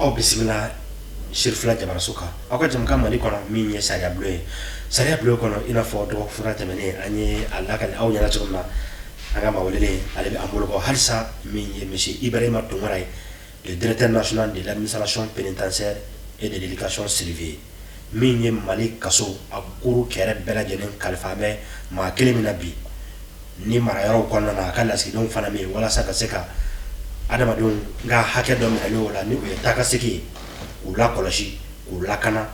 Aw bisimila Sirifila jabaraso kan, aw ka jɛmukan Mali kɔnɔ min ye sariya bulon ye. Sariya bulon kɔnɔ, i n'a fɔ dɔgɔkun fɔlɔ tɛmɛnen an ye a lakali aw ɲɛna cogo min na, an ka maa welelen, ale bɛ an bolo kɔ halisa, min ye monsieur Ibrahima Tunkara ye, le directeur national de l'administration pénitentiaire et de l'éducation surveillée, min ye Mali kaso a kuru kɛrɛ bɛɛ lajɛlen kalifa bɛ maa kelen min na bi ni marayɔrɔw kɔnɔna na, a ka lasigidenw fana min walasa ka se ka adamadenw ka hakɛ dɔ minɛli o la, ni o ye taa ka segin ye, k'u lakɔlɔsi, k'u lakana,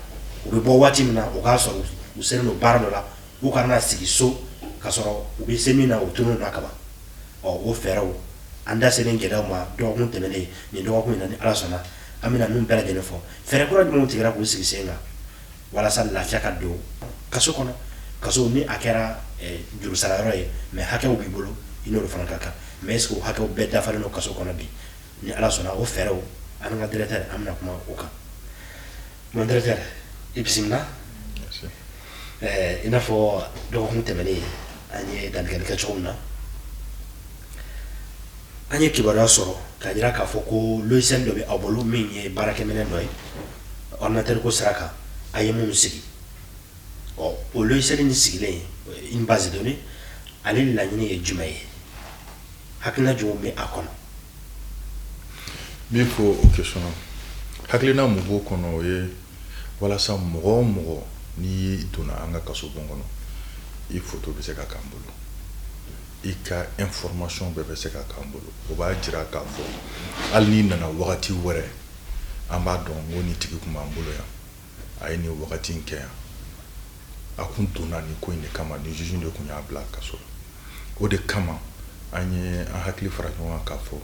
u bɛ bɔ waati min na, o k'a sɔrɔ u selen don baara dɔ la, u kana sigi so ka sɔrɔ u bɛ se min na, u tunun na kaban. Ɔ, o fɛɛrɛw, an da selen gɛlɛyaw ma dɔgɔkun tɛmɛnen. Nin dɔgɔkun in na, ni Ala sɔnna, an bɛna ninnu bɛɛ lajɛlen fɔ, fɛɛrɛ kura jumɛnw tigɛra k'u sigi sen kan walasa lafiya ka don kaso kɔnɔ. Kaso ni a kɛra jurusarayɔrɔ ye, mais hakɛw b'i bolo, i n'olu fana ka kan. Mais est ce que o hakɛw bɛɛ dafalen don kaso kɔnɔ bi? Ni Ala sɔnna, o fɛɛrɛw, an ka directeur, an bɛna kuma o kan. Mon directeur, i bisimila. I n'a fɔ dɔgɔkun tɛmɛnen an ye dantigɛli kɛ cogo min na, an ye kibaruya sɔrɔ k'a jira k'a fɔ ko logiciel dɔ bɛ aw bolo min ye baarakɛminɛn dɔ ye ordinateur ko sira kan, a ye mun sigi. Ɔ, o logiciel in sigilen, une base de données, ale laɲini ye jumɛn ye? Hakilina jumɛn bɛ a kɔnɔ? N b'i fo o question na. Hakilina mun b'o kɔnɔ, o ye walasa mɔgɔ o mɔgɔ n'i donna an ka kaso bon kɔnɔ, i photo bɛ se ka k'an bolo, i ka information bɛɛ bɛ se ka k'an bolo. O b'a jira k'a fɔ hali n'i nana wagati wɛrɛ, an b'a dɔn ko nin tigi tun b'an bolo yan, a ye nin wagati in kɛ yan, a kun donna nin ko in de kama, nin juge de kun y'a bila kaso la. O de kama an ye an hakili fara ɲɔgɔn kan k'a fɔ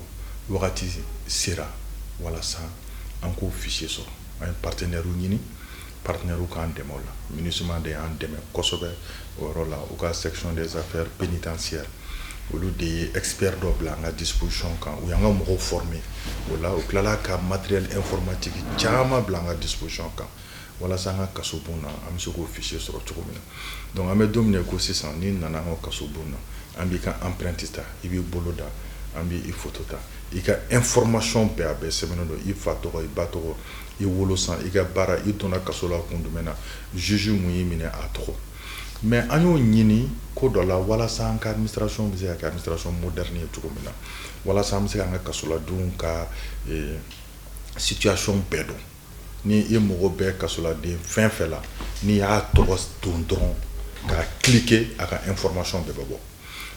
wagati sera walasa an k'o fichier sɔrɔ. An ye partenaire ɲini, partenaire k'an dɛmɛ o la. MINUSMA de y'an dɛmɛ kosɛbɛ o yɔrɔ la. U ka section des affaires pénitentiaires, olu de ye expert dɔ bila an ka disposition kan. U y'an ka mɔgɔw former o la. U tilala ka matériel informatique caman bila an ka disposition kan walasa an ka kaso bon na, an bɛ se k'o fichier sɔrɔ cogo min na. Donc an bɛ don min na i ko sisan, n'i nana an ka kaso bon na, an b'i ka empreinte ta, i b'i bolo da, an b'i photo ta, i ka information bɛɛ, a bɛɛ sɛbɛnnen don: i fa tɔgɔ, i ba tɔgɔ, i wolo san, i ka baara, i donna kaso la kun jumɛn na, juge mun y'i minɛ, a tɔgɔ. Mais an y'o ɲini ko dɔ la walasa an ka administration bɛ se ka kɛ administration moderne ye cogo min na, walasa an bɛ se k'an ka kasoladenw ka situation bɛɛ dɔn. Ni i mago bɛ kasoladen fɛn fɛn la, n'i y'a tɔgɔ don dɔrɔn ka cliquer, a ka information bɛɛ bɛ bɔ.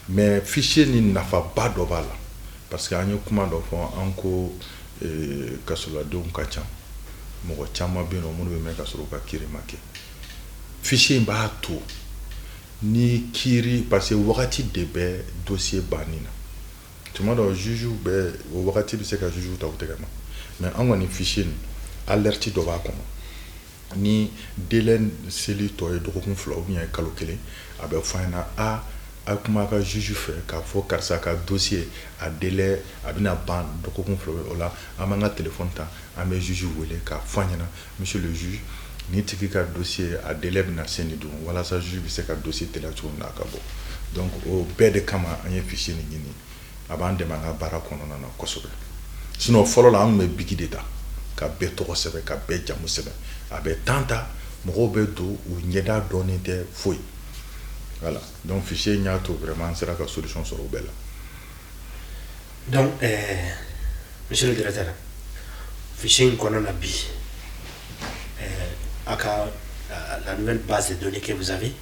Mais fichier ni nafaba dɔ b'a la, parce que an ye kuma dɔ fɔ, an ko kasoladenw ka ca, mɔgɔ caman bɛ yen nɔ minnu bɛ mɛn ka sɔrɔ u ka kiiri ma kɛ. Fichier in b'a to ni kiiri, parce que wagati de bɛ dossier banni na, tuma dɔ juge bɛ, o wagati bɛ se ka juge ta u tɛgɛ ma. Mais an kɔni fichier nin, alerte dɔ b'a kɔnɔ: ni délai seli tɔ ye dɔgɔkun 2 ou bien kalo 1, a bɛ fɔ an ɲɛna: a a kuma ka juge fɛ k'a fɔ karisa ka dossier a délai a bɛna ban dɔgɔkun 2. O la, an b'an ka téléphone ta, an bɛ juge wele k'a fɔ a ɲɛna: monsieur le juge, nin tigi ka dossier a délai bɛna se nin don, walasa juge bɛ se ka dossier teliya cogo min na a ka bɔ. Donc o bɛɛ de kama an ye fichier nin ɲini. A b'an dɛmɛ an ka baara kɔnɔna na kosɛbɛ. Sinon fɔlɔ la, an tun bɛ bic de ta ka bɛɛ tɔgɔ sɛbɛn, ka bɛɛ jamu sɛbɛn. A bɛ temps ta, mɔgɔw bɛ don, u ɲɛda dɔnnen tɛ foyi. Voilà, donc fichier in y'a to vraiment an sera ka solution sɔrɔ o bɛɛ la. Donc monsieur le directeur, fichier in kɔnɔna na bi, a ka la nouvelle base de données que vous avez,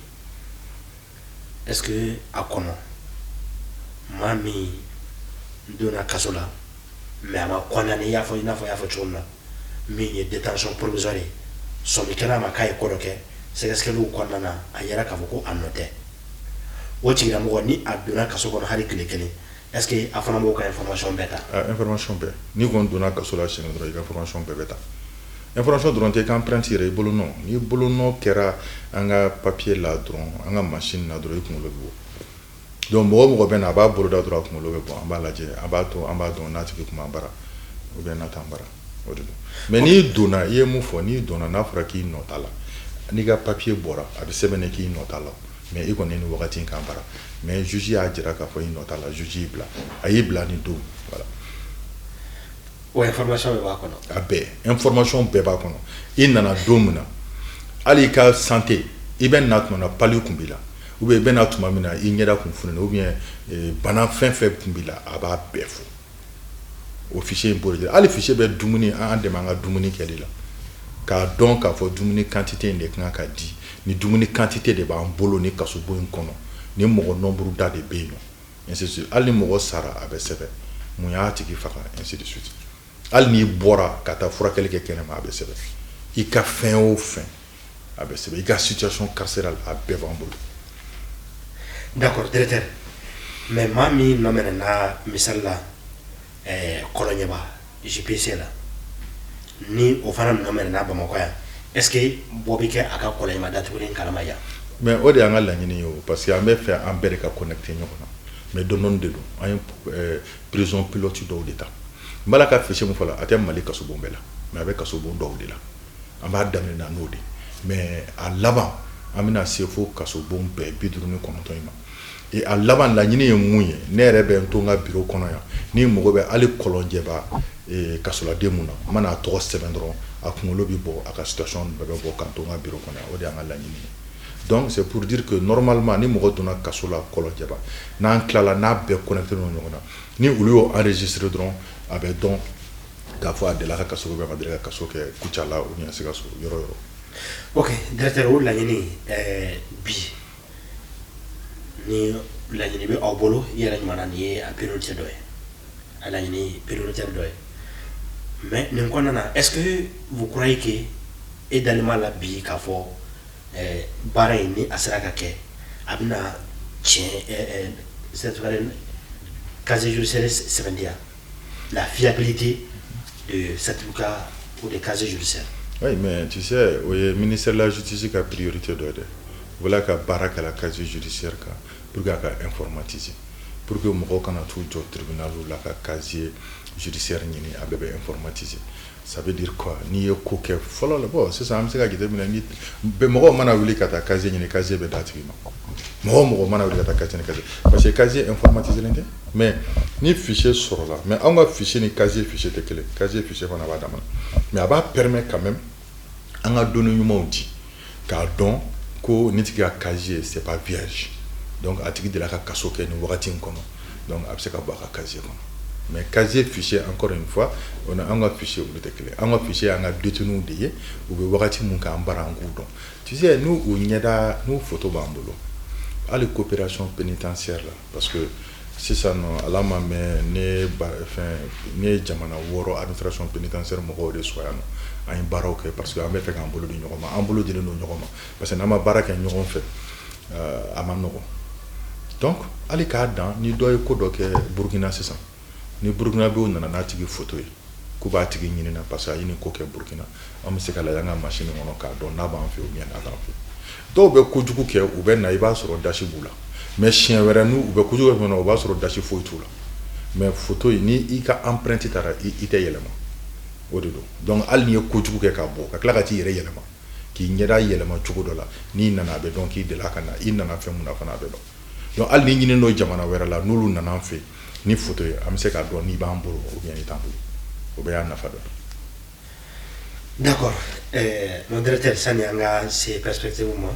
est-ce que a kɔnɔ maa min donna kaso la mais a ma condamné, i y'a fɔ, i n'a fɔ i y'a fɔ cogo min na, min ye détention provisoire ye, sɔmi kɛra a ma k'a ye ko dɔ kɛ, sɛgɛsɛgɛliw kɔnɔna na a yɛrɛ k'a fɔ ko a nɔ tɛ, o tigilamɔgɔ ni a donna kaso kɔnɔ hali tile kelen, est ce que a fana b'o ka information bɛɛ ta? Ah, information bɛɛ. N'i kɔni donna kaso la siɲɛ dɔrɔn, i ka information bɛɛ bɛ ta. Information dɔrɔn tɛ, i ka empreinte yɛrɛ, i bolonɔ. N'i bolonɔ kɛra an ka papier la dɔrɔn, an ka machine na dɔrɔn, i kunkolo bɛ bɔ. Donc mɔgɔ o mɔgɔ bɛ na, a b'a bolo da dɔrɔn, a kunkolo bɛ bɔ. An b'a lajɛ, an b'a to, an b'a dɔn n'a tigi kun b'an bara ou bien n'a t'an bara. O de don. Mais n'i donna, i ye mun fɔ, n'i donna n'a fɔra k'i nɔ t'a la, n'i ka papier bɔra, a bɛ sɛbɛn k'i nɔ t'a la, mais i kɔni ni wagati in kan bara, mais juge y'a jira k'a fɔ i nɔ t'a la, juge y'i bila, a y'i bila nin don, voilà. O information bɛɛ b'a kɔnɔ. A bɛɛ, information bɛɛ b'a kɔnɔ. I nana don min na, hali i ka santé, i bɛ na tuma na palu kun b'i la, ou bien i bɛ na tuma min na i ɲɛda kun fununen, ou bien bana fɛn fɛn kun b'i la, a b'a bɛɛ fɔ. O fichier in b'o de. Hali fichier bɛ dumuni, an dɛmɛ an ka dumuni kɛli la, k'a dɔn k'a fɔ dumuni quantité in de kan ka di, ni dumuni quantité de b'an bolo ni kasobon in kɔnɔ, ni mɔgɔ nombre da de bɛ yen nɔ, ainsi de suite. Hali ni mɔgɔ sara, a bɛ sɛbɛn mun y'a tigi faga, ainsi de suite. Hali n'i bɔra ka taa furakɛli kɛ kɛnɛma, a bɛ sɛbɛn. I ka fɛn o fɛn, a bɛ sɛbɛn. I ka situation carcérale, a bɛɛ b'an bolo. D'accord, directeur, mais maa min nɔ minɛna, misali la, Kɔlɔnjɛba JPC la, ni o fana nɔ minɛna Bamakɔ yan, est ce que bɔ bɛ kɛ a ka Kɔlɔnjɛba datugulen kalama yan? Mais o de y'an ka laɲini ye o, parce que an bɛ fɛ an bɛɛ de ka connecter ɲɔgɔn na, mais dɔɔni de don. An ye prison pilote dɔw de ta. N b'a la ka fichier min fɔ la, a tɛ Mali kasobon bɛɛ la, mais a bɛ kasobon dɔw de la. An b'a daminɛ na n'o de, mais a laban an bɛna se fo kasobon bɛɛ 59 in ma. Et a laban laɲini ye mun ye? Ne yɛrɛ bɛ n to n ka bureau kɔnɔ yan, ni mago bɛ hali Kɔlɔnjɛba kasoladen mun na, n mana a tɔgɔ sɛbɛn dɔrɔn, a kunkolo bɛ bɔ, a ka situation bɛɛ bɛ bɔ k'an to n ka bureau kɔnɔ yan. O de y'an ka laɲini ye. Donc c'est pour dire que normalement, ni mɔgɔ donna kaso la Kɔlɔnjɛba, n'an tilala, n'a bɛɛ connecté don ɲɔgɔn na, ni olu y'o enregistré dɔrɔn, a bɛ dɔn k'a fɔ a delila ka kaso kɛ, a ma deli ka kaso kɛ Kucala ou bien Sikaso, yɔrɔ yɔrɔ. Ok, directeur, o laɲini, bi ni laɲini bɛ aw bolo, i yɛrɛ ɲuman na, nin ye a priorité dɔ ye, a laɲini prioritaire dɔ ye. Mais nin kɔnɔna na, est ce que vous croyez que e dalen b'a la bi k'a fɔ baara in, ni a sera ka kɛ, a bɛna tiɲɛ certificat casier judiciaire sɛbɛntiya, la fiabilité de certificat ou de casier judiciaire? Oui, mais tu sais, o ye ministère de la Justice ka priorité dɔ ye dɛ. Voilà, ka baara kɛla casier judiciaire kan pour que a ka informatiser, pour que mɔgɔw kana t'u jɔ tribunal la ka casier judiciaire ɲini, a bɛɛ bɛ informatiser. Ça veut dire quoi? N'i ye ko kɛ fɔlɔ la, bon, sisan an bɛ se ka jateminɛ, ni bɛɛ mɔgɔw mana wuli ka taa casier ɲini, casier bɛ d'a tigi ma. Mɔgɔ o mɔgɔ mana wuli ka taa casier ɲini, casier, parce que casier informatisé tɛ. Mais ni fichier sɔrɔla, mais anw ka fichier ni casier fichier tɛ kelen. Casier fichier fana b'a dama, mais a b'a permet quand même an ka données ɲumanw di, k'a dɔn ko ni tigi ka casier, c'est pas vierge, donc a tigi delila ka kaso kɛ nin wagati in kɔnɔ, donc a bɛ se ka bɔ a ka casier kɔnɔ. Mais casier fichier, encore une fois, on a an ka fichier, olu tɛ kelen. An ka fichier y'an ka détenus de ye, u bɛ wagati mun kɛ an bara, an k'u dɔn. Tu sais, n'u u ɲɛda n'u photo b'an bolo, hali coopération pénitentiaire la, parce que sisan nɔ, ala ma mɛn ne ba fɛn ne ye jamana 6 administration pénitentiaire mɔgɔw de sɔrɔ yan nɔ. An ye baaraw kɛ parce que an bɛ fɛ k'an bolo di ɲɔgɔn ma, an bolo dilen don ɲɔgɔn ma, parce que n'an ma baara kɛ ɲɔgɔn fɛ, a ma nɔgɔn. Donc hali k'a dan, ni dɔ ye ko dɔ kɛ Burukina sisan, ni Burukinabew nana n'a tigi photo ye k'u b'a tigi ɲini na, parce que a ye nin ko kɛ Burukina, an bɛ se ka lajɛ an ka machine kɔnɔ k'a dɔn n'a b'an fɛ ou bien n'a t'an fɛ. Dɔw bɛ kojugu kɛ, u bɛ na, i b'a sɔrɔ dasi b'u la, mais siɲɛ wɛrɛ n'u u bɛ kojugu kɛ, o b'a sɔrɔ dasi foyi t'u la. Mais photo in, ni i ka empreinte taara, i tɛ yɛlɛma, o de don. Donc hali n'i ye kojugu kɛ ka bɔ, ka tila ka t'i yɛrɛ yɛlɛma, k'i ɲɛda yɛlɛma cogo dɔ la, n'i nana, a bɛ dɔn k'i delila ka na. I nana fɛn mun na fana, a bɛ dɔn. Donc hali ni ɲini don jamana wɛrɛ la, n'olu nana an fɛ ni photo ye, an bɛ se k'a dɔn n'i b'an bolo ou bien n'i t'an bolo. O bɛɛ y'a nafa dɔ ye. D'accord, mon directeur, sani an ka se perspective ma,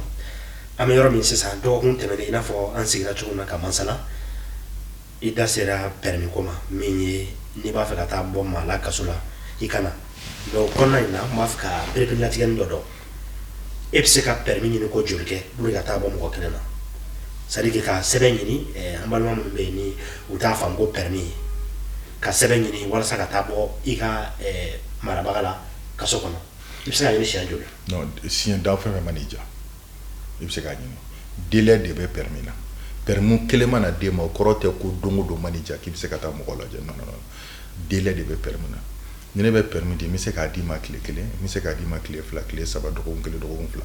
an bɛ yɔrɔ min sisan, dɔgɔkun tɛmɛnen, i n'a fɔ an sigira cogo min na ka masala, i da sera permis ko ma, min ye n'i b'a fɛ ka taa bɔ maa la kaso la, i ka na. Mais o kɔnɔna in na, n b'a fɛ ka pereperelatigɛli dɔ dɔn. E bɛ se ka permis ɲini ko joli kɛ pour que ka taa bɔ mɔgɔ kelen na? C'est à dire que ka sɛbɛn ɲini, an balima minnu bɛ yen ni u t'a faamu ko permis, ka sɛbɛn ɲini walasa ka taa bɔ i ka marabaga la kaso kɔnɔ, i bɛ se ka ɲini siɲɛ joli? Non, siɲɛ da fɛn fɛn man'i diya, i bɛ se k'a ɲini. Délai de bɛ permis na. Permis kelen mana d'e ma, o kɔrɔ tɛ ko don o don man'i diya k'i bɛ se ka taa mɔgɔ lajɛ. Non, non, non, délai de bɛ permis na. Ni ne bɛ permis di, n bɛ se k'a d'i ma tile 1, n bɛ se k'a d'i ma tile 2, tile 3, dɔgɔkun 1, dɔgɔkun 2.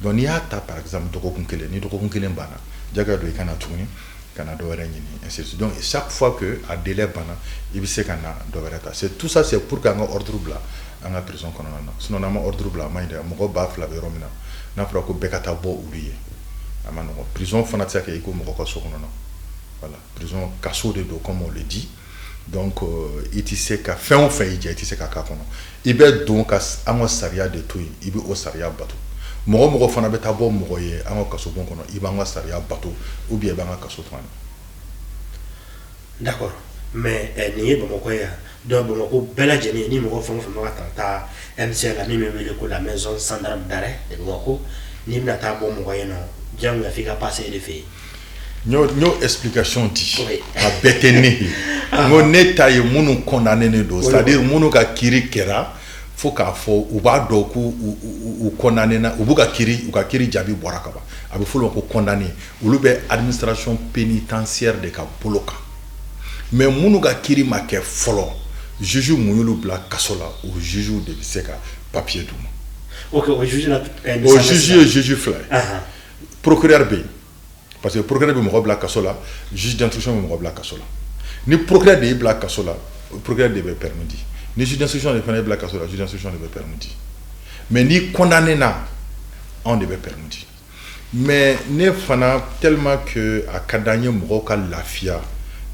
Donc n'i y'a ta, par exemple dɔgɔkun 1, ni dɔgɔkun 1 banna, jagoya don i ka na tuguni ka na dɔ wɛrɛ ɲini, ainsi de suite. Donc chaque fois que a délai banna, i bɛ se ka na dɔ wɛrɛ ta. C'est tout ça, c'est pour que an ka ordre bila an ka prison kɔnɔna na. Sinon n'an ma ordre bila, a ma ɲi dɛ. Mɔgɔ 2000 bɛ yɔrɔ min na, n'a fɔra ko bɛɛ ka taa bɔ olu ye, a ma nɔgɔn. Prison fana tɛ se ka kɛ i ko mɔgɔ ka so kɔnɔ na. Voilà, prison kaso de don, comme on le dit. Donc i tɛ se ka fɛn o fɛn y'i diya, i tɛ se ka k'a kɔnɔ. I bɛ don ka an ka sariya de to yen, i bɛ o sariya bato. Mɔgɔ mɔgɔ fana bɛ taa bɔ mɔgɔ ye an ka kasobon kɔnɔ, i b'an ka sariya bato ou bien i b'an ka kaso to an ye. D'accord, mais nin ye Bamakɔ ye yan. Donc Bamakɔ bɛɛ lajɛlen, ni mɔgɔ fɛn o fɛn bɛ ka taa MCR la, min bɛ wele ko la maison centrale d'arrêt de Bamako, n'i bɛna taa bɔ mɔgɔ ye nɔ, diyagoya f'i ka passer e de fɛ yen. N y'o explication di. A bɛɛ tɛ ne ye. N ko ne ta ye minnu condamné ne don, c'est à dire minnu ka kiiri kɛra fo k'a fɔ u b'a dɔn k'u u condamné na, u b'u ka kiiri, u ka kiiri jaabi bɔra ka ban, a bɛ f'olu ma ko condamné. Olu bɛ administration pénitentiaire de ka bolo kan. Mais minnu ka kiiri ma kɛ fɔlɔ, juge mun y'olu bila kaso la, o juge de bɛ se ka papier d'u ma. Ok, o juge la. O juge ye juge fila ye. Procureur bɛ yen, parce que procureur bɛ mɔgɔ bila kaso la, juge d'instruction bɛ mɔgɔ bila kaso la. Ni procureur de y'i bila kaso la, procureur de bɛ permis di. Ni juge d'instruction de fana y'i bila kaso la, juge d'instruction de bɛ permis di. Mais n'i condamné na, anw de bɛ permis di. Mais ne fana, tellement que a ka d'an ye mɔgɔw ka lafiya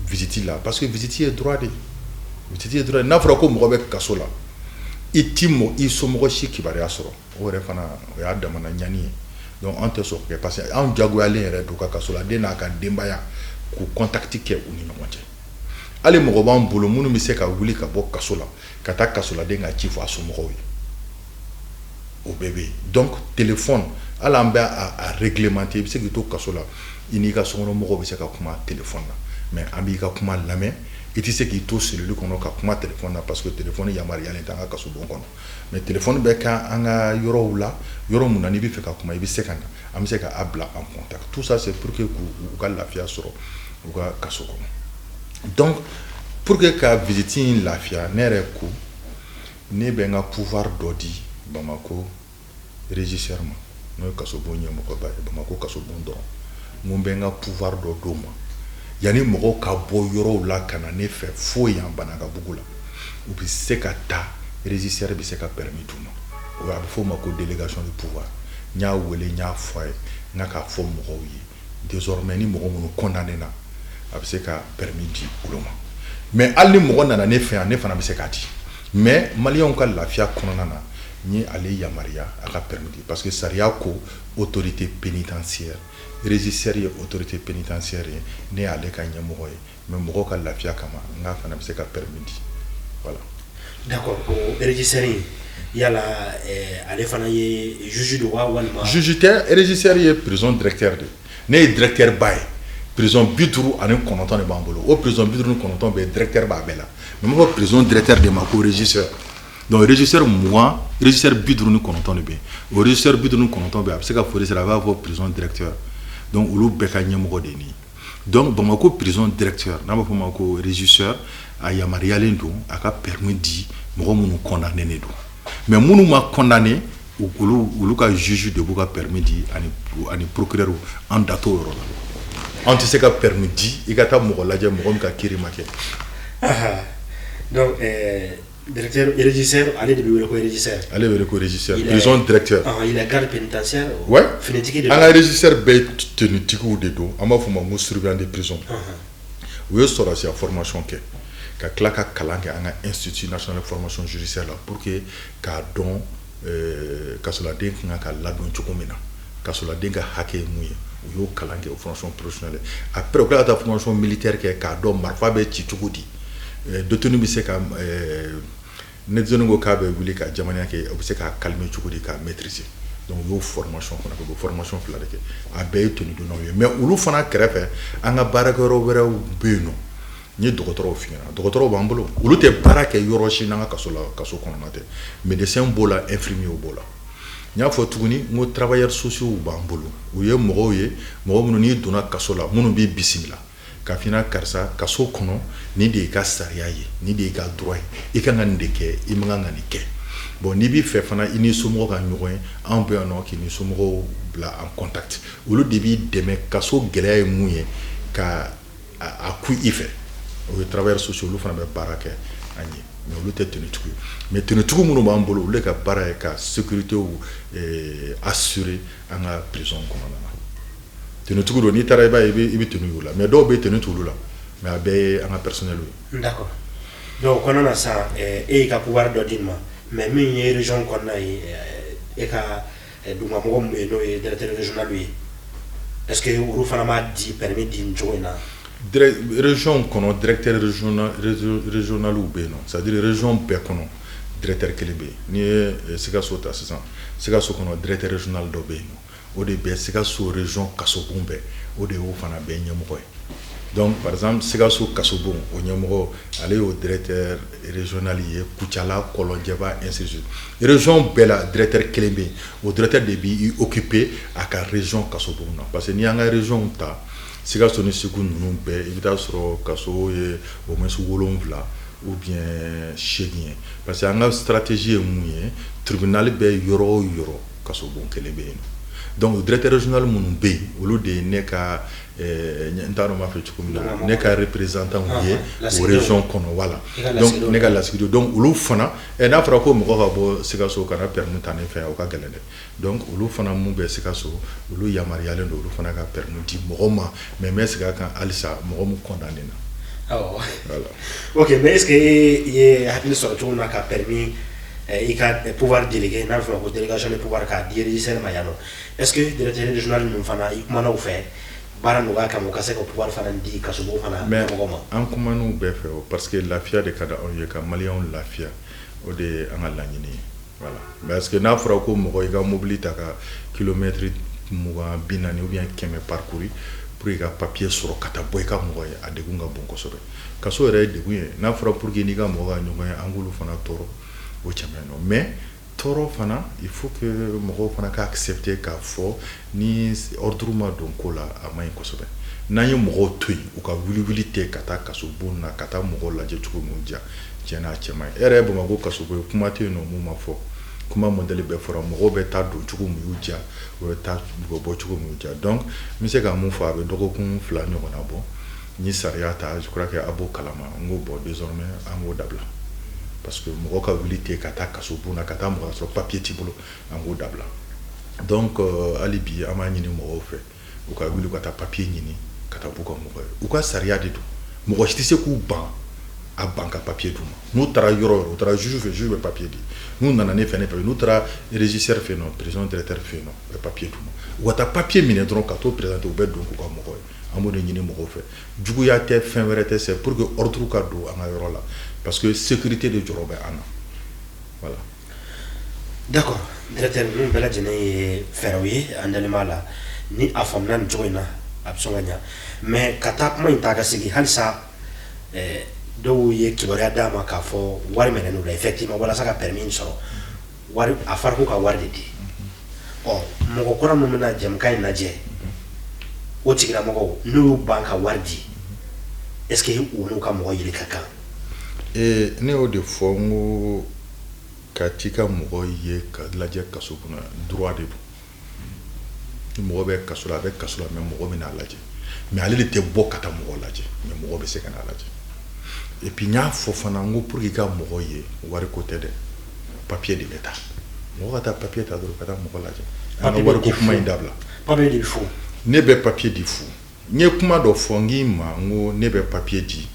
visite la, parce que visite ye droit de ye, visite ye droit de ye. N'a fɔra ko mɔgɔ bɛ kaso la, i ti mɔ i somɔgɔ si kibaruya sɔrɔ, o yɛrɛ fana o y'a damana ɲani ye. Donc an tɛ sɔn k'o kɛ, parce que anw jagoyalen yɛrɛ don ka kasoladen n'a ka denbaya k'u contact kɛ u ni ɲɔgɔn cɛ. Hali mɔgɔ b'an bolo minnu bɛ se ka wuli ka bɔ kaso la ka taa kasoladen ka ci fɔ a somɔgɔw ye, o bɛɛ bɛ yen. Donc téléphone, hali an bɛ a réglementer, i bɛ se k'i to kaso la, i n'i ka sokɔnɔmɔgɔw bɛ se ka kuma téléphone na, mais an b'i ka kuma lamɛn. I tɛ se k'i to cellule kɔnɔ ka kuma téléphone na, parce que téléphone yamaruyalen tɛ an ka kasobon kɔnɔ. Mais téléphone bɛ kɛ an ka yɔrɔw la, yɔrɔ mun na n'i bɛ fɛ ka kuma, i bɛ se ka na, an bɛ se ka a bila en contact. Tout ça, c'est pour que k'u ka lafiya sɔrɔ u ka kaso kɔnɔ. Donc pour que ka visite in lafiya, ne yɛrɛ ko ne bɛ n ka pouvoir dɔ di Bamako régisseur ma, n'o ye kasobon ɲɛmɔgɔba ye, Bamako kasobon dɔrɔn. N ko n bɛ n ka pouvoir dɔ d'o ma, yanni mɔgɔw ka bɔ yɔrɔw la ka na ne fɛ fo yan Banankabugu la, u bɛ se ka taa, régisseur bɛ se ka permis d'u ma. O a bɛ f'o ma ko délégation de pouvoir. N y'a wele, n y'a fɔ a ye, n ka k'a fɔ mɔgɔw ye, désormais ni mɔgɔ minnu condamné na, a bɛ se ka permis di olu ma. Mais hali ni mɔgɔ nana ne fɛ yan, ne fana bɛ se k'a di. Mais maliyɛnw ka lafiya kɔnɔna na, n ye ale yamaruya a ka permis di, parce que sariya ko autorité pénitentiaire, régisseur ye autorité pénitentiaire ye, ne y'ale ka ɲɛmɔgɔ ye. Mais mɔgɔw ka lafiya kama, n k'a fana bɛ se ka permis di, voilà. D'accord, o régisseur in yala ale fana ye juge don wa, walima? Juge tɛ, régisseur ye prison directeur de ye. Ne ye directeur ba ye, prison 59 de b'an bolo. O prison 59 bɛɛ, directeur b'a bɛɛ la. Mais n b'a fɔ prison directeur de ma ko régisseur. Donc régisseur 20, régisseur 59 de bɛ yen. O régisseur 59 bɛ yen, a bɛ se ka fɔ régisseur, a b'a fɔ prison directeur. Donc olu bɛɛ ka ɲɛmɔgɔ de ye nin ye. Donc Bamako prison directeur, n'a b'a fɔ o ma ko régisseur, a yamaruyalen don a ka permis di mɔgɔ minnu condamné don. Mais minnu ma condamné, olu ka juge de b'u ka permis di ani procureur. An da t'o yɔrɔ la. An tɛ se ka permis di i ka taa mɔgɔ lajɛ, mɔgɔ min ka kiiri ma kɛ. Donc directeur, régisseur, ale de bɛ wele ko régisseur. Ale bɛ wele ko régisseur, prison directeur. Ah, il est garde pénitentiaire. Ouais. Finitigi de. An ka régisseur bɛɛ tenutigiw de don, an b'a fɔ o ma ko surveillant de prison. U ye sɔrɔdasiya formation kɛ, ka tila ka kalan kɛ an ka Institut national de formation judiciaire la, pour que k'a dɔn kasoladen kan ka ladon cogo min na, kasoladen ka hakɛ ye mun ye. U y'o kalan kɛ, o formation professionnelle. Après, u tila ka taa formation militaire kɛ, k'a dɔn marifa bɛ ci cogo di, détenu bɛ se ka, ni détenu ko k'a bɛ wuli ka jamana kɛ, o bɛ se k'a calmer cogo di, k'a maîtriser. Donc u y'o formation fana kɛ, u bɛ formation fila de kɛ. A bɛɛ ye tenue donnaw ye. Mais olu fana kɛrɛfɛ, an ka baarakɛyɔrɔ wɛrɛw bɛ yen nɔ. N ye dɔgɔtɔrɔw f'i ɲɛna, dɔgɔtɔrɔw b'an bolo, olu tɛ baara kɛ yɔrɔ si n'an ka kaso la, kaso kɔnɔna tɛ. Médecin b'o la, infirmier b'o la. N y'a fɔ tuguni n ko travailleurs sociaux b'an bolo. U ye mɔgɔw ye, mɔgɔ minnu n'i donna kaso la, minnu b'i bisimila k'a f'i ɲɛna: karisa, kaso kɔnɔ, nin de y'i ka sariya ye, nin de y'i ka droit ye, i kan ka nin de kɛ, i man kan ka nin kɛ. Bon, n'i b'i fɛ fana i ni somɔgɔw ka ɲɔgɔn ye, anw bɛ yan nɔ k'i ni somɔgɔw bila en contact. Olu de b'i dɛmɛ, kaso gɛlɛya ye mun ye, ka a ku i fɛ. O ye travailleurs sociaux, olu fana bɛ baara kɛ an ye, mais olu tɛ tenue-tigiw ye. Mais tenue-tigiw minnu b'an bolo, olu de ka baara ye ka sécurité assurer an ka prison kɔnɔna na. Tenue-tigiw don, n'i taara i b'a ye, i bɛ tenue y'u la, mais dɔw bɛ tenue t'olu la, mais a bɛɛ ye an ka personnel ye. D'accord. Donc o kɔnɔna na sisan, e y'i ka pouvoir dɔ di nin ma, mais min ye région kɔnɔna ye, e ka dugumamɔgɔ min bɛ yen, n'o ye directeur régional ye, est ce que olu fana b'a di permis di nin cogo in na? Région kɔnɔ, directeur régional bɛ yen nɔ, c'est à dire région bɛɛ kɔnɔ, directeur kelen bɛ yen. N'i ye Sikaso ta sisan, Sikaso kɔnɔ, directeur régional dɔ bɛ yen nɔ, o de bɛ Sikaso région kasobon bɛɛ, o de y'o fana bɛɛ ɲɛmɔgɔ ye. Donc par exemple, Sikaso kasobon, o ɲɛmɔgɔ, ale y'o directeur régional ye. Kucala, Kɔlɔnjɛba, ainsi de suite, région bɛɛ la, directeur kelen bɛ yen. O directeur de b'i occuper a ka région kasobon na, parce que n'i y'an ka région ta, Sikaso ni Segu ninnu bɛɛ, i bɛ taa sɔrɔ kaso ye au moins 7 ou bien 8 ye, parce que an ka stratégie ye mun ye? Tribunal bɛ yɔrɔ o yɔrɔ, kasobon kelen bɛ yen. Donc directeur régional minnu bɛ yen, olu de ye ne ka, n t'a dɔn n b'a fɔ cogo min na, ne ka représentant ye o région kɔnɔ, voilà. Donc ne ka lasigidenw. Donc olu fana, n'a fɔra ko mɔgɔ ka bɔ Sikaso ka na permis ta ne fɛ, o ka gɛlɛn dɛ. Donc olu fana mun bɛ Sikaso, olu yamaruyalen don, olu fana ka permis di mɔgɔ ma, mais n bɛ segin a kan halisa, mɔgɔ mun condamné na. Awɔ. Voilà. Ok, mais est ce que e ye hakili sɔrɔ cogo min na ka permis, i ka pouvoir délégué, n'a bɛ fɔ o ma ko délégation de pouvoir, k'a di régisseur ma yan nɔ, est ce que directeur régional ninnu fana, i kumana u fɛ baara nɔgɔya kama, u ka se ka pouvoir fana di kasobon fana ɲɛmɔgɔ ma? An kuman'u bɛɛ fɛ o, parce que lafiya de ka di anw ye, ka maliyɛnw lafiya, o de ye an ka laɲini ye, voilà. Parce que n'a fɔra ko mɔgɔ i ka mobili ta ka kilomètre 20, 40 ou bien 100 parcourir pour i ka papier sɔrɔ ka taa bɔ i ka mɔgɔ ye, a degun ka bon kosɛbɛ. Kaso yɛrɛ ye degun ye. N'a fɔra pour que n'i ka mɔgɔ ka ɲɔgɔn ye, an k'olu fana tɔɔrɔ, o cɛ man ɲi nɔ. Mais tɔɔrɔ fana, il faut que mɔgɔw fana ka accepter k'a fɔ ni ordre ma don ko la, a man ɲi kosɛbɛ. N'an ye mɔgɔw to yen, u ka wuli wuli tɛ ka taa kaso bon na, ka taa mɔgɔw lajɛ cogo min diya, tiɲɛ na, a cɛ man ɲi. E yɛrɛ ye Bamakɔ kaso ye, kuma tɛ yen nɔ mun ma fɔ, kuma modèle bɛɛ fɔra. Mɔgɔw bɛ taa don cogo min y'u diya, u bɛ taa, u bɛ bɔ cogo min y'u diya. Donc n bɛ se ka mun fɔ? A bɛ dɔgɔkun 2 ɲɔgɔnna bɔ, n ye sariya ta, je crois que a b'o kalama, n ko bon, désormais an k'o dabila, parce que mɔgɔ ka wuli tɛ ka taa kaso bon na, ka taa mɔgɔ sɔrɔ papier t'i bolo, an k'o dabila. Donc hali bi, an b'a ɲini mɔgɔw fɛ, u ka wuli ka taa papier ɲini, ka taa b'u ka mɔgɔ ye. U ka sariya de don, mɔgɔ si tɛ se k'u ban a ban ka papier d'u ma. N'u taara yɔrɔ o yɔrɔ, u taara juge fɛ, juge bɛ papier di. N'u nana ne fɛ, ne papier. N'u taara régisseur fɛ yen nɔ, prison directeur fɛ yen nɔ, u bɛ papier d'u ma. U ka taa papier minɛ dɔrɔn ka t'o présenter, u bɛ don k'u ka mɔgɔ ye. An b'o de ɲini mɔgɔw fɛ. Juguya tɛ, fɛn wɛrɛ tɛ, c'est pour que ordre ka don an ka yɔrɔ la, parce que sécurité de jɔrɔ bɛ an na, voilà. D'accord, directeur, ninnu bɛɛ lajɛlen ye fɛɛrɛw ye, an dalen b'a la ni a faamuna nin cogo in na, a bɛ sɔn ka ɲa. Mais ka taa kuma in ta ka segin halisa, dɔw ye kibaruya d'a ma k'a fɔ wari minɛn'u la effectivement walasa ka permis in sɔrɔ, wari a fɔra ko ka wari de di. Ɔ, mɔgɔ kura min bɛna jɛmukan in lajɛ, o tigilamɔgɔw n'u y'u ban ka wari di, est ce que u n'u ka mɔgɔ yeli ka kan? Ee, ne y'o de fɔ, n ko ka t'i ka mɔgɔ ye ka lajɛ kaso kɔnɔ, droit de don. Ni mɔgɔ bɛ kaso la, a bɛ kaso la, mais mɔgɔ bɛ n'a lajɛ. Mais ale de tɛ bɔ ka taa mɔgɔ lajɛ, mais mɔgɔ bɛ se ka n'a lajɛ. Et puis n y'a fɔ fana, n ko pour que i ka mɔgɔ ye, wari ko tɛ dɛ, papier de bɛ taa. Mɔgɔ ka taa papier ta dɔrɔn ka taa mɔgɔ lajɛ, an ka wari ko kuma in dabila. Papier de bɛ fo? Ne bɛ papier di fu. N ye kuma dɔ fɔ, n k'i ma, n ko ne bɛ papier di,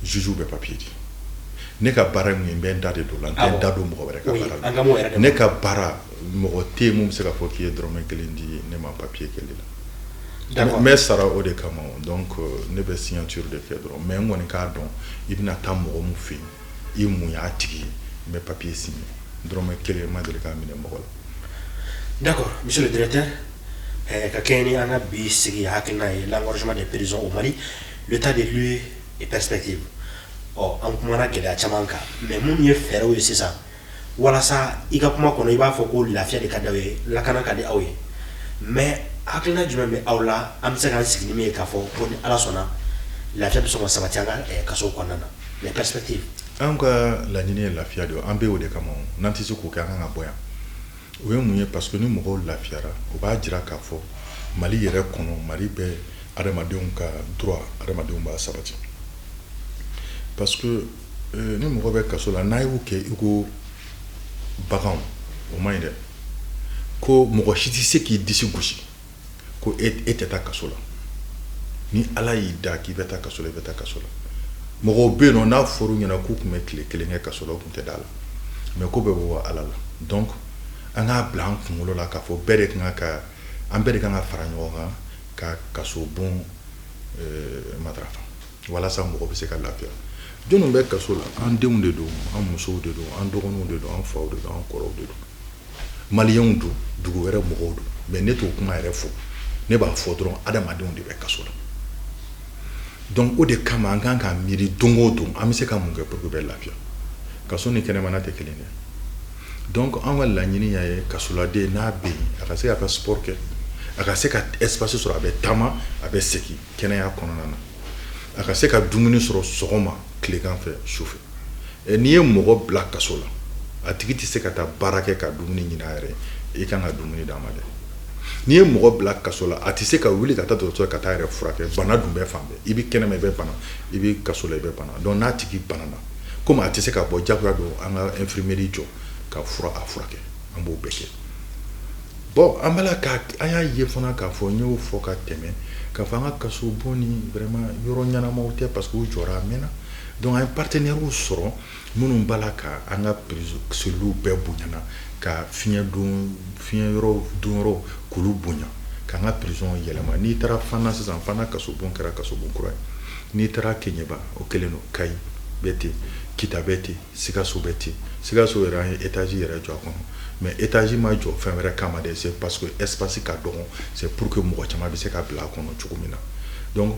juge bɛ papier di. Ne ka baara ye mun ye? N bɛ n da de don la, n tɛ n da don mɔgɔ wɛrɛ ka baara la. Ne ka baara, mɔgɔ tɛ yen mun bɛ se k'a fɔ k'i ye dɔrɔmɛ kelen di ne ma papier kɛli la. N bɛ sara o de kama. Donc ne bɛ signature de kɛ dɔrɔn, mais n kɔni k'a dɔn i bɛna taa mɔgɔ mun fɛ yen, i mun y'a tigi ye, n bɛ papier signer. Dɔrɔmɛ kelen ma deli k'a minɛ mɔgɔ la. D'accord, monsieur le directeur, ka kɛɲɛ ni an ka bi sigi hakilina ye, l'engorgement des prisons au Mali, l'état des lieux et perspectives. Ɔ, an kumana gɛlɛya caman kan, mais minnu ye fɛɛrɛw ye sisan walasa, i ka kuma kɔnɔ, i b'a fɔ ko lafiya de ka di aw ye, lakana ka di aw ye, mais hakilina jumɛn bɛ aw la, an bɛ se k'an sigi ni min ye, k'a fɔ ko ni Ala sɔnna, lafiya bɛ sɔn ka sabati an ka kaso kɔnɔna na, les perspectives? An ka laɲini ye lafiya de ye. An bɛ o de kama. N'an tɛ se k'o kɛ, an kan ka bɔ yan. O ye mun ye? Parce que ni mɔgɔw lafiyara, o b'a jira k'a fɔ Mali yɛrɛ kɔnɔ, Mali bɛ adamadenw ka droit, adamadenw b'a sabati. Parce que ni mɔgɔ bɛ kaso la, n'a y'u kɛ i ko baganw, o man ɲi dɛ. Ko mɔgɔ si tɛ se k'i disi gosi ko e tɛ taa kaso la. Ni Ala y'i da k'i bɛ taa kaso la, i bɛ taa kaso la. Mɔgɔw bɛ yen nɔ, n'a fɔr'u ɲɛna k'u tun bɛ tile kelen kɛ kaso la, u tun tɛ da la. Mais ko bɛɛ bɛ bɔ Ala la. Donc an k'a bila an kunkolo la k'a fɔ bɛɛ de kan ka, an bɛɛ de kan ka fara ɲɔgɔn kan ka kaso bon matarafa walasa mɔgɔ bɛ se ka lafiya. Jɔnni bɛ kaso la? An denw de don, an musow de don, an dɔgɔninw de don, an faw de don, an kɔrɔw de don, maliyɛnw don, dugu wɛrɛ mɔgɔw don. Mais ne t'o kuma yɛrɛ fɔ, ne b'a fɔ dɔrɔn adamadenw de bɛ kaso la. Donc o de kama an kan ka miiri don o don, an bɛ se ka mun kɛ pour que bɛ lafiya. Kaso ni kɛnɛmana tɛ kelen ye. Donc an ka laɲini y'a ye, kasoladen n'a bɛ yen, a ka se k'a ka sport kɛ, a ka se ka espace sɔrɔ, a bɛ taama, a bɛ segin kɛnɛya kɔnɔna na, a ka se ka dumuni sɔrɔ sɔgɔma, tilegan fɛ, su fɛ. N'i ye mɔgɔ bila kaso la, a tigi tɛ se ka taa baara kɛ ka dumuni ɲini a yɛrɛ ye, i kan ka dumuni d'a ma dɛ. N'i ye mɔgɔ bila kaso la, a tɛ se ka wuli ka taa dɔgɔtɔrɔso ka taa yɛrɛ furakɛ. Bana dun bɛ fan bɛɛ, i bɛ kɛnɛma i bɛ bana, i bɛ kaso la i bɛ bana. Donc n'a tigi banana, komi a tɛ se ka bɔ, jagoya don an ka infirmerie jɔ ka fura a furakɛ, an b'o bɛɛ kɛ. Bon, an b'a la ka an y'a ye fana k'a fɔ, n y'o fɔ ka tɛmɛ, k'a fɔ an ka kaso bon ni vraiment yɔrɔ ɲɛnamaw tɛ, parce que u jɔra a mɛnna. Donc an ye partenaires sɔrɔ minnu b'a la ka an ka cellules bɛɛ bonyana, ka fiɲɛ don, fiɲɛ yɔrɔ don yɔrɔ k'olu bonya, k'an ka prison yɛlɛma. N'i taara Fana sisan, Fana kaso bon kɛra kaso bon kura ye. N'i taara Keɲeba, o kelen don. Kayi bɛ ten, Kita bɛ ten, Sikaso bɛ ten. Sikaso yɛrɛ, an ye étage yɛrɛ jɔ a kɔnɔ, mais étage ma jɔ fɛn wɛrɛ kama dɛ, c'est parce que espace ka dɔgɔ, c'est pour que mɔgɔ caman bɛ se ka bila a kɔnɔ cogo min na. Donc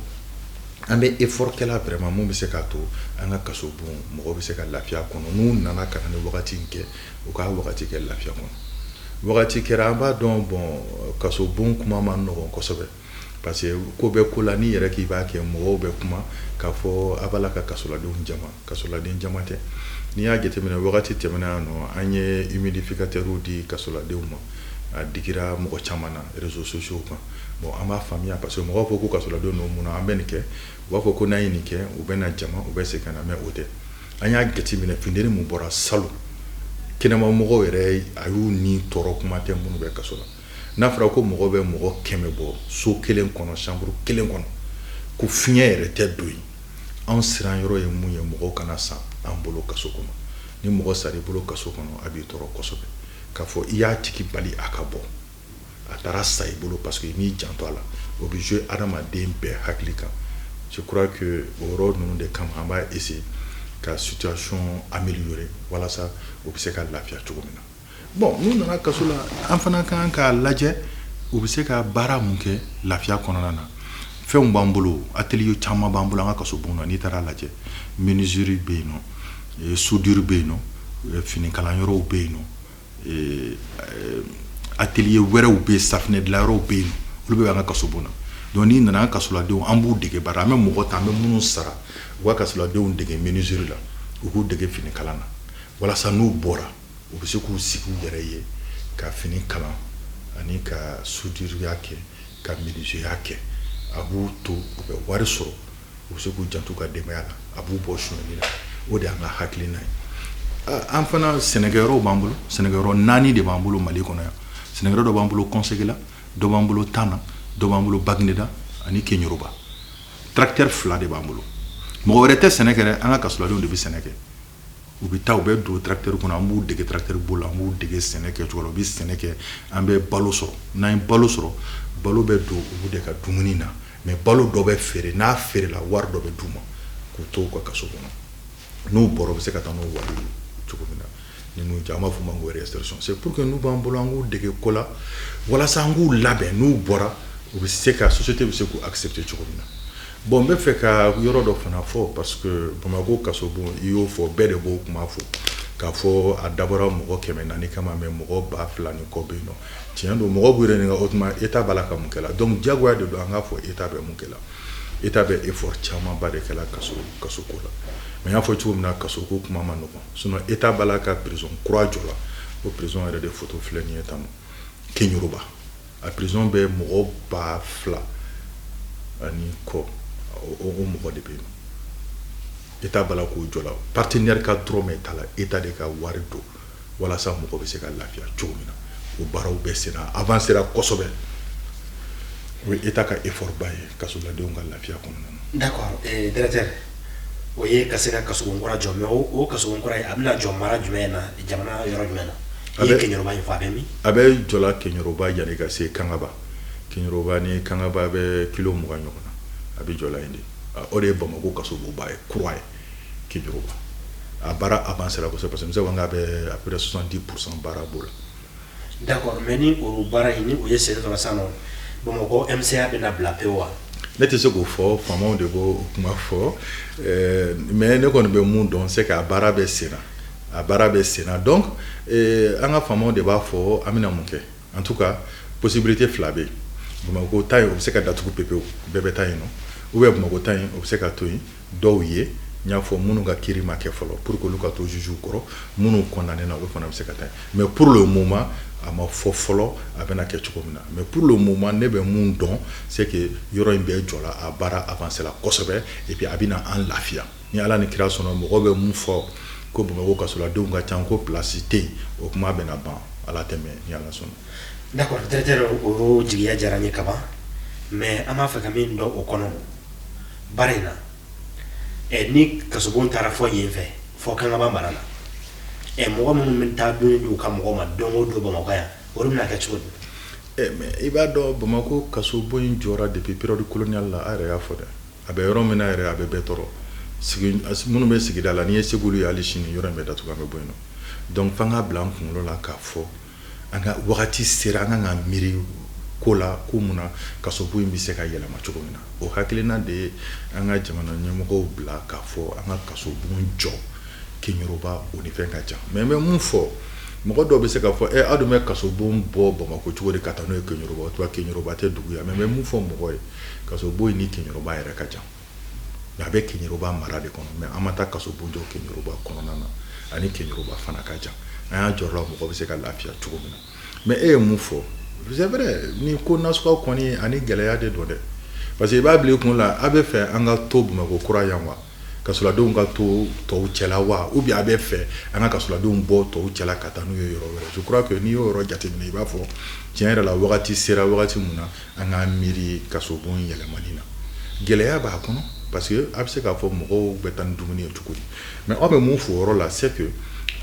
an bɛ effort kɛla vraiment mun bɛ se k'a to an ka kaso bon mɔgɔw bɛ se ka lafiya kɔnɔ. N'u nana ka na ni wagati in kɛ, u k'a wagati kɛ lafiya kɔnɔ. Wagati kɛra, an b'a dɔn, bon, kaso bon kuma ma nɔgɔn kosɛbɛ, parce que ko bɛ ko la, n'i yɛrɛ k'i b'a kɛ, mɔgɔw bɛ kuma k'a fɔ a b'a la ka kasoladenw jama. Kasoladen jama tɛ. N'i y'a jateminɛ, wagati tɛmɛna yan nɔ, an ye humidificateur di kasoladenw ma, a digira mɔgɔ caman na réseaux sociaux kan. Bon, an b'a faamuya, parce que mɔgɔw fɔ ko kasoladenw ninnu, mun na an bɛ nin kɛ? U b'a fɔ ko n'an ye nin kɛ, u bɛ na jama, u bɛ segin ka na. Mais o tɛ. An y'a jateminɛ, funteni mun bɔra salon, kɛnɛma mɔgɔw yɛrɛ a y'u ni tɔɔrɔ, kuma tɛ minnu bɛ kaso la. N'a fɔra ko mɔgɔ bɛ mɔgɔ 100 bɔ so kelen kɔnɔ, chambre kelen kɔnɔ, ko fiɲɛ yɛrɛ tɛ don yen, anw siran yɔrɔ ye mun ye? Mɔgɔw kana san an bolo kaso kɔnɔ. Ni mɔgɔ sara i bolo kaso kɔnɔ, a b'i tɔɔrɔ kosɛbɛ, k'a fɔ i y'a tigi bali a ka bɔ, a taara sa i bolo parce que i m'i janto a la. O bɛ jouer adamaden bɛɛ hakili kan. Je crois que o yɔrɔ ninnu de kama an b'a essayer ka situation améliorer walasa u bɛ se ka lafiya cogo min na. Bon, n'u nana kaso la, an fana kan k'a lajɛ u bɛ se ka baara mun kɛ lafiya kɔnɔna na. Fɛnw b'an bolo, atelier caman b'an bolo an ka kaso bon na. N'i taara lajɛ, menuiserie bɛ yen nɔ, soudure bɛ yen nɔ, finikalan yɔrɔw bɛ yen nɔ, atelier wɛrɛw bɛ yen, safinɛ dilan yɔrɔw bɛ yen nɔ, olu bɛɛ b'an ka kaso bon na. Donc n'i nana an kasoladenw, an b'u dege baara. An bɛ mɔgɔ ta, an bɛ minnu sara, u ka kasoladenw dege menuiserie la, u k'u dege finikalan na, walasa n'u bɔra, u bɛ se k'u sigi u yɛrɛ ye ka fini kalan ani ka soudure kɛ, ka menuiserie kɛ. A b'u to u bɛ wari sɔrɔ, u bɛ se k'u janto u ka denbaya la, a b'u bɔ sonyali la. O de y'an ka hakilina ye. An fana, sɛnɛkɛyɔrɔw b'an bolo. Sɛnɛkɛyɔrɔ 4 de b'an bolo Mali kɔnɔ yan. Sɛnɛkɛyɔrɔ dɔ b'an bolo Kɔnsegela, dɔ b'an bolo Tana, dɔ b'an bolo Bagineda ani Keɲoroba. Tracteur 2 de b'an bolo. Mɔgɔ wɛrɛ tɛ sɛnɛ kɛ dɛ, an ka kasoladenw de bɛ sɛnɛ kɛ. U bɛ taa, u bɛ don tracteur kɔnɔ, an b'u dege tracteur bolo la, an b'u dege sɛnɛ kɛcogo la, u bɛ sɛnɛ kɛ, an bɛ balo sɔrɔ. N'an ye balo sɔrɔ, balo bɛ don olu de ka dumuni na, mais balo dɔ bɛ feere. N'a feerela, wari dɔ bɛ d'u ma k'u to u ka kaso kɔnɔ. N'u bɔra, u bɛ se ka taa n'o wari ye cogo min na ni m'u diya, an b'a fɔ o ma ko réinsertion. C'est pour que n'u b'an bolo, an k'u dege ko la walasa an k'u labɛn, n'u bɔra, u bɛ se ka société bɛ se k'u accepter cogo min na. Bon, n bɛ fɛ ka yɔrɔ dɔ fana fɔ, parce que Bamakɔ kaso bon, i y'o fɔ, bɛɛ de b'o kuma fɔ k'a fɔ a dabɔra mɔgɔ 400 kama, mais mɔgɔ 2000 ni kɔ bɛ yen nɔ. Tiɲɛ don, mɔgɔ b'u yɛrɛ ɲininka, o tuma État b'a la ka mun kɛ la? Donc diyagoya de don an k'a fɔ État bɛ mun kɛ la. État bɛ effort camanba de kɛ la kaso ko la. Mais n y'a fɔ cogo min na, kaso ko kuma ma nɔgɔn. Sinon État b'a la ka prison kura jɔ la. O prison yɛrɛ de photo filɛ nin ye tan nɔ, Keɲoroba. A prison bɛ mɔgɔ 2000 ani kɔ, o mɔgɔ de bɛ yen nɔ. État b'a la k'o jɔ la, partenaire ka dɔrɔmɛ t'a la, État de ka wari don walasa mɔgɔ bɛ se ka lafiya cogo min na. O baaraw bɛɛ senna, avancera kosɛbɛ. O ye État ka effort ba ye kasoladenw ka lafiya kɔnɔna na. D'accord, directeur. O ye ka se ka kasobon kura jɔ, mais o kasobon kura a bɛna jɔ mara jumɛn na, jamana yɔrɔ jumɛn na? I ye Keɲeroba in fɔ, a bɛ min? A bɛ jɔla Keɲeroba yanni ka se Kangaba. Keɲeroba ni Kangaba bɛ kilo 20 ɲɔgɔn na. A bɛ jɔla yen de. O de ye Bamakɔ kasobonba ye kura ye, Keɲeroba. A baara avancé la kosɛbɛ, parce que n bɛ se k'a bɛ à peu près 70% baara b'o la. D'accord, mais ni o baara in ni o ye sen sɔrɔ sisan nɔ, Bamakɔ MCA bɛna bila pewu wa? Ne tɛ se k'o fɔ, faamaw de b'o kuma fɔ, mais ne kɔni bɛ mun dɔn, c'est que a baara bɛ sen na, a baara bɛ sen na. Donc an ka faamaw de b'a fɔ an bɛna mun kɛ. En tout cas, possibilité fila bɛ yen: Bamakɔ ta in, o bɛ se ka datugu pepewu, bɛɛ bɛ taa yen nɔ, ou bien Bamakɔ ta in, o bɛ se ka to yen dɔw ye. N y'a fɔ, minnu ka kiiri ma kɛ fɔlɔ, pour que olu ka to juge kɔrɔ, minnu condamné na, olu fana bɛ se ka taa yen. Mais pour le moment, a ma fɔ fɔlɔ a bɛna kɛ cogo min na. Mais pour le moment, ne bɛ mun dɔn, c'est que yɔrɔ in bɛɛ jɔla, a baara avancé la kosɛbɛ, et puis a bɛna an lafiya ni Ala ni kira sɔnna. Mɔgɔ bɛ mun fɔ ko Bamakɔ kasoladenw ka ca, ko place tɛ yen, o kuma bɛna ban, Ala tɛmɛ ni Ala sɔnna. D'accord, directeur, o jigiya diyara n ye kaban. Mais an b'a fɛ ka min dɔn o kɔnɔ baara in na, ni kasobon taara fɔ yen fɛ, fɔ Kangaba mara la, mɔgɔ minnu bɛ taa dumuni di u ka mɔgɔw ma don o don Bamakɔ yan, olu bɛna kɛ cogo di? Mais i b'a dɔn, Bamakɔ kasobon in jɔra depuis période coloniale la. A yɛrɛ y'a fɔ dɛ, a bɛ yɔrɔ min na yɛrɛ, a bɛ bɛɛ tɔɔrɔ. Sigi minnu bɛ sigida la, n'i ye Segu ye, hali sini yɔrɔ in bɛ datugu, an bɛ bɔ yen nɔ. Donc f'an ka bila an kunkolo la k'a fɔ an ka wagati sera, an kan ka miiri ko la, ko mun na kasobon in bɛ se ka yɛlɛma cogo min na. O hakilina de ye an ka jamana ɲɛmɔgɔw bila k'a fɔ an ka kasobon jɔ Keɲeroba, o ni fɛn ka ca. Mais n bɛ mun fɔ, mɔgɔ dɔw bɛ se k'a fɔ ɛ, aw dun bɛ kasobon bɔ Bamakɔ cogo di ka taa n'o ye Keɲeroba? O tuma Keɲeroba tɛ dugu ye. Mais n bɛ mun fɔ mɔgɔ ye, kasobon in ni Keɲeroba yɛrɛ ka jan, mais a bɛ Keɲeroba mara de kɔnɔ. Mais an ma taa kasobon jɔ Keɲeroba kɔnɔna na, ani Keɲeroba fana ka jan. An y'a jɔyɔrɔ la, mɔgɔ bɛ se ka lafiya cogo min na. Mais e ye mun fɔ, c'est vrai, ni ko nasuguya kɔni ani gɛlɛya de don dɛ, parce que i b'a bila i kun la, a bɛ fɛ an ka to Bamakɔ kura yan wa, kasoladenw ka to tɔw cɛla wa, ou bien a bɛ fɛ an ka kasoladenw bɔ tɔw cɛla ka taa n'u ye yɔrɔ wɛrɛ? Je crois que n'i y'o yɔrɔ jateminɛ, i b'a fɔ tiɲɛ yɛrɛ la, wagati sera, wagati mun na an k'an miiri kasobon yɛlɛmani na. Gɛlɛya b'a kɔnɔ, parce que a bɛ se k'a fɔ mɔgɔw bɛ taa ni dumuni ye cogo di? Mais aw bɛ mun fɔ o yɔrɔ la, c'est que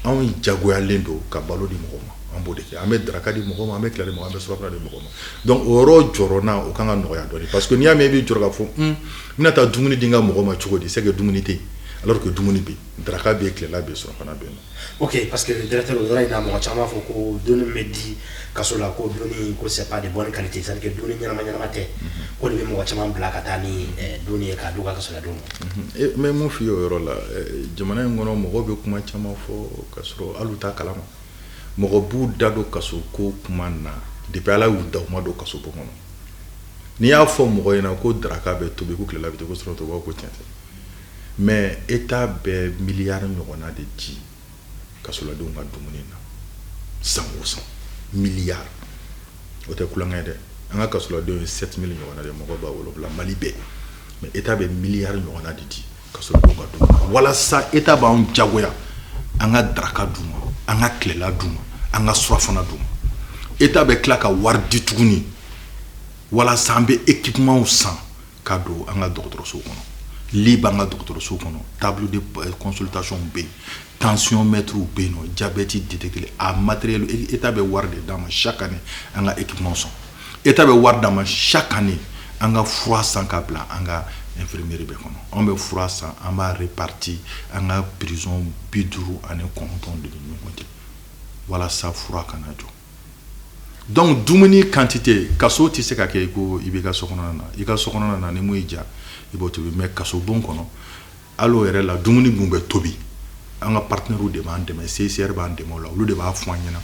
anw jagoyalen don ka balo di mɔgɔw ma. An b'o de kɛ, an bɛ daraka di mɔgɔw ma, an bɛ tila di mɔgɔw ma, an bɛ surafana di mɔgɔw ma. Donc o yɔrɔ jɔrɔ o kan ka nɔgɔya dɔɔni, parce que n'i y'a mɛn i bɛ jɔrɔ k'a fɔ n bɛna taa dumuni di n ka mɔgɔw ma cogo di, c'est que dumuni tɛ yen, alors que dumuni bɛ yen, daraka bɛ yen, tilela bɛ yen, surafana bɛ yen. Ok, parce que directeur, o yɔrɔ in na, mɔgɔ caman b'a fɔ ko dumuni min bɛ di kaso la, ko dumuni ko c'est pas de bonne qualité, c'est à dire que dumuni ɲɛnama ɲɛnama tɛ, ko de bɛ mɔgɔ caman bila ka taa ni dumuni ye k'a d'u ka kasoladenw ma. N bɛ mun f'i ye o yɔrɔ la, jamana in kɔnɔ, mɔgɔw bɛ kuma caman fɔ ka sɔrɔ hali u t'a kalama. Mɔgɔ b'u da don kaso ko kuma na depuis Ala y'u da, u ma don kaso bon kɔnɔ. N'i y'a fɔ mɔgɔ ɲɛna ko daraka bɛ tobi, ko tilela bɛ tobi, ko surafana tobi, u b'a fɔ ko tiɲɛ tɛ. Mais État bɛ miliyari ɲɔgɔnna de di kasoladenw ka dumuni na san o san, miliyari. O tɛ kulonkɛ ye dɛ. An ka kasoladenw ye 7000 ɲɔgɔnna de, mɔgɔ 7000 Mali bɛɛ. Mais État bɛ miliyari ɲɔgɔnna de di kasoladenw ka dumuni na, walasa État b'an jagoya an ka daraka d'u ma, an ka tilela d'u ma, an ka surafana d'u ma. État bɛ tila ka wari di tuguni walasa an bɛ équipement san ka don an ka dɔgɔtɔrɔso kɔnɔ. Lit b'an ka dɔgɔtɔrɔso kɔnɔ, table de consultation bɛ yen, tensiomètre bɛ yen nɔ, diabète détecté, a matériel. État bɛ wari de d'an ma chaque année an ka équipement san. État bɛ wari d'an ma chaque année an ka fura san ka bila an ka infirmerie bɛɛ kɔnɔ. An bɛ fura san, an b'a répartir an ka prison 59 de ni ɲɔgɔn cɛ walasa fura kana jɔ. Donc dumuni quantité, kaso tɛ se ka kɛ i ko i b'i ka so kɔnɔna na. I ka so kɔnɔna na, ni mun y'i diya i b'o tobi. Mais kaso bon kɔnɔ, hali o yɛrɛ la, dumuni mun bɛ tobi, an ka partenaires de b'an dɛmɛ, CICR b'an dɛmɛ o la. Olu de b'a fɔ an ɲɛna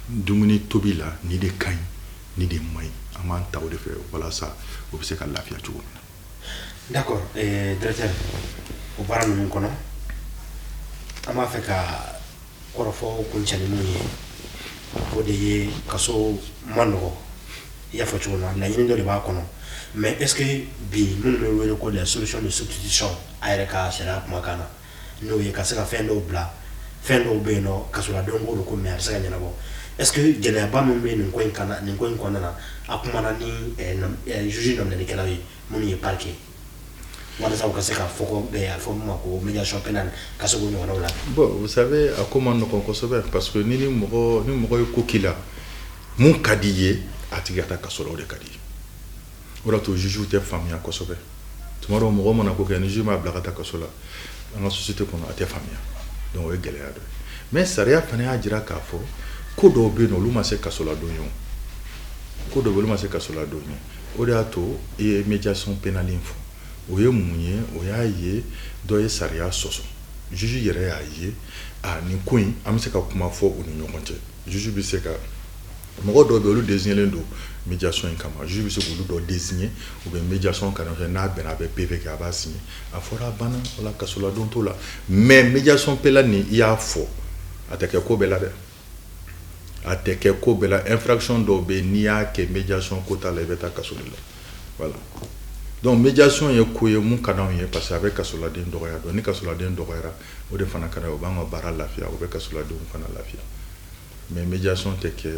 dumuni tobi la, nin de ka ɲi, nin de man ɲi. An b'an ta o de fɛ walasa o bɛ se ka lafiya cogo min na. D'accord, directeur, o baara ninnu kɔnɔ, an b'a fɛ ka kɔrɔfɔ kuncɛ ni mun ye, o de ye kaso ma nɔgɔ. I y'a fɔ cogo min na, laɲini dɔ de b'a kɔnɔ. Mais est ce que bi minnu bɛ wele ko les solutions de substitution, a yɛrɛ ka sariya kumakan na, n'o ye ka se ka fɛn dɔw bila, fɛn dɔw bɛ yen nɔ, kasoladenw ko don ko, mais a bɛ se ka ɲɛnabɔ, est ce que gɛlɛyaba min bɛ nin ko in kana nin ko in kɔnɔna na, a kumana ni juge nɔminɛlikɛlaw ye minnu ye parquet? Walasa u ka se ka fɔ ko a fɔ min ma ko médiation pénale, ka se k'o ɲɔgɔnnaw la. Bon, vous savez, a ko man nɔgɔn kosɛbɛ, parce que ni mɔgɔ ye ko k'i la mun ka di i ye, a tigi ka taa kaso la, o de ka di i ye. O de y'a to juge tɛ faamuya kosɛbɛ. Tuma dɔw, mɔgɔ mana ko kɛ, ni juge m'a bila ka taa kaso la, an ka société kɔnɔ, a tɛ faamuya. Donc o ye gɛlɛya dɔ ye. Mais sariya fana y'a jira k'a fɔ ko dɔw bɛ yen nɔ, olu ma se kasoladon ye. O ko dɔw bɛ yen, olu ma se kasoladon ye. O de y'a to i ye médiation pénale in fɔ. O ye mun ye? O y'a ye dɔ ye sariya sɔsɔ, juge yɛrɛ y'a ye a nin ko in, an bɛ se ka kuma fɔ u ni ɲɔgɔn cɛ. Juge bɛ se ka mɔgɔ dɔw bɛ yen, olu désigné don médiation in kama. Juge bɛ se k'olu dɔ désigner, u bɛ médiation kalan kɛ. N'a bɛnna, a bɛ PV kɛ, a b'a signer, a fɔra, a banna. O la, kasoladon t'o la. Mais médiation pénale nin, i y'a fɔ, a tɛ kɛ ko bɛɛ la dɛ, a tɛ kɛ ko bɛɛ la. Infraction dɔw bɛ yen, n'i y'a kɛ, médiation ko t'a la, i bɛ taa kaso de la. Voilà. Donc médiation ye ko ye mun ka d'anw ye, parce que a bɛ kasoladen dɔgɔya. Donc ni kasoladen dɔgɔyara, o de fana ka d'an ye, o b'an ka baara lafiya, o bɛ kasoladenw fana lafiya. Mais médiation tɛ kɛ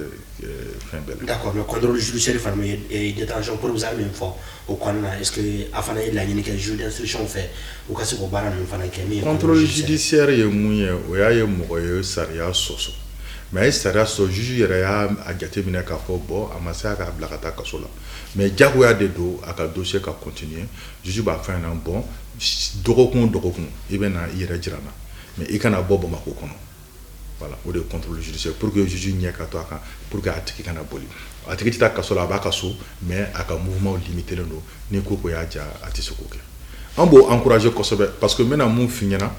fɛn bɛɛ la. D'accord, mais contrôle judiciaire fana ye détention provisoire min fɔ, o kɔnɔna na, est ce que a fana ye laɲini kɛ juge d'instruction fɛ, u ka se k'o baara ninnu fana kɛ min ye? Contrôle judiciaire ye mun ye? O y'a ye mɔgɔ ye sariya sɔsɔ, mais a ye sariya sɔsɔ, juge yɛrɛ y'a a jateminɛ k'a fɔ bon, a ma se a k'a bila ka taa kaso la, mais jagoya de don a ka dossier ka continuer. Juge b'a fɔ a ɲɛna: bon, dɔgɔkun o dɔgɔkun, i bɛ na i yɛrɛ jira n na, mais i kana bɔ Bamakɔ kɔnɔ. Voilà, o de ye contrôle judiciaire, pour que juge ɲɛ ka to a kan, pour que a tigi kana boli. A tigi tɛ taa kaso la, a b'a ka so, mais a ka mouvement limité don. Ni ko ko y'a ja, a tɛ se k'o kɛ. An b'o encourager kosɛbɛ, parce que n bɛna mun f'i ɲɛna